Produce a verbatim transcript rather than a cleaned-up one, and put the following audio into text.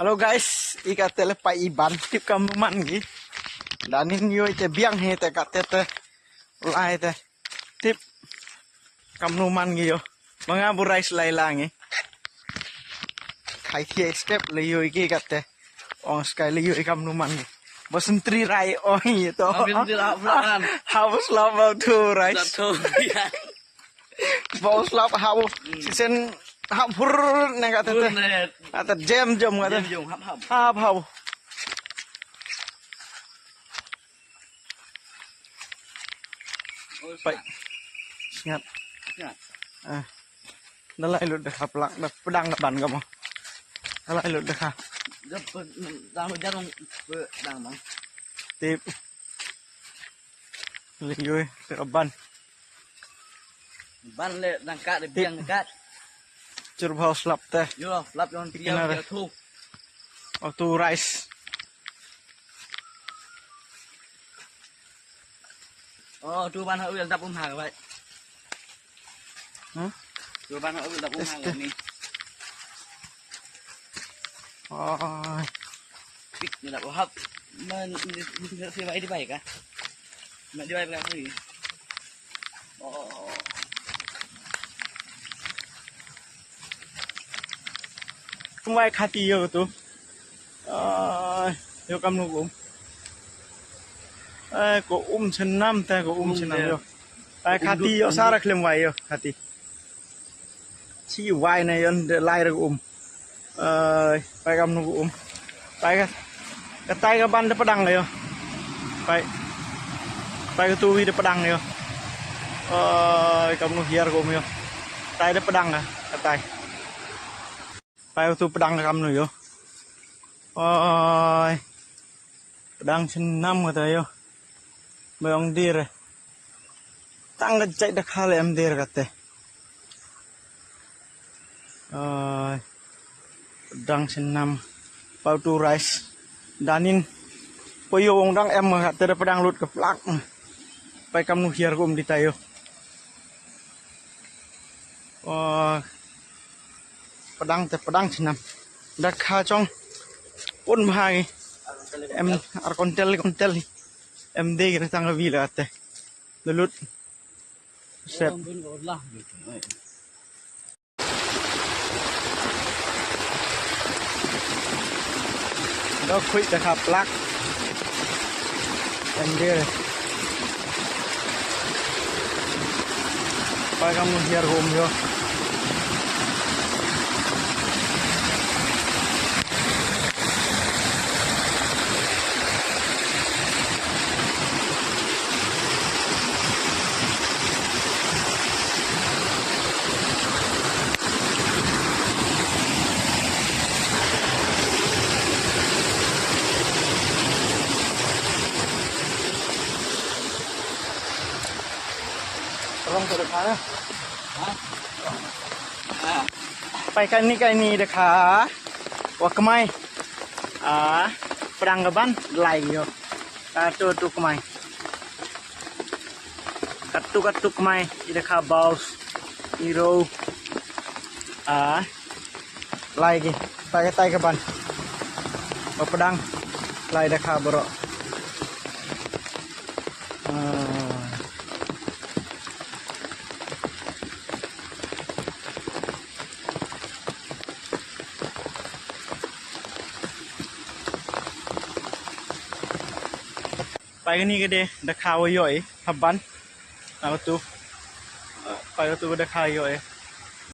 Hello guys, i kate le pa iban tip kam numan gi. Danin yoi te biang he te kate te. Lai te. Tip kam numan gi yo. Manga burai selai langi. Khai thie step le yoi ki kate. Ong skai le yoi kam numan gi. Bosentri rai ong i to. Ambil di lap lakan. Habus lap bau tu rai. Satu. Bau slap hau. Sisen hap hur ne kata te. Hur ne. Kata jem jem kata. Jem jem hap hap. Hap hau. Pai. Sngat. Sngat. Ah. Dalai lut da kha plak da pedang da ban ka mo. Dalai lut da kha. Dang jarum pedang bang. Tip. Lingui te ban. Ban le dang kat de biang kat. Chur bhau slap te. Yo, slap yon tiang dia thu. Oh, tu rice. Oh, tu ban ha u dap um ha bai. Huh? Tu ban ha u dap um ha ni. Oh. Pik ni dap hap. Man ni ni ni bai di bai ka. Mat di bai pla hui. Oh. Kumwai khati yo tu. Ah, yo kam nu um. Eh, ko um chenam te ko um chenam yo. Ai khati yo sara khlem wai yo khati. Chi wai na yon de lai ra um. Ai pai kam nu um. Pai ka katai ka ban de pedang yo. Pai pai ka tu wi de pedang yo. Ai kam nu hiar um yo. Tai de pedang ka katai. Pai ka tu pedang kam nu yo. Ai pedang chenam kata yo. Bayong dir. Tang ka jai da khale em dir kate. Ai dang chenam pau tu rice. Danin poyo ong dang em kate da pedang lut ka plak. Pai kam nu hiar ko um di tayo. Oh, pedang te pedang chenam. Da kha chong pun bha ngi. Em ar kontel kontel. Em de kira tang ka vila te. Lulut. Sep. Dok khuid da kha plak. Em de. Pai kam nu hiar um yo. Rong ka da kha. Ha? Ah. Pai kani kani da kha. Wa kmai. Ah, pedang ka ban lai yo. Ka tu tu kmai. Ka tu ka tu kmai i da kha baus. I ro. Ah. Lai ki, tai ka tai ka ban. Ba pedang. Lai da kha bro. Ah. Pai kani ka de da kha wa yoi haban. Na ka tu. Pai ka tu da kha yoi.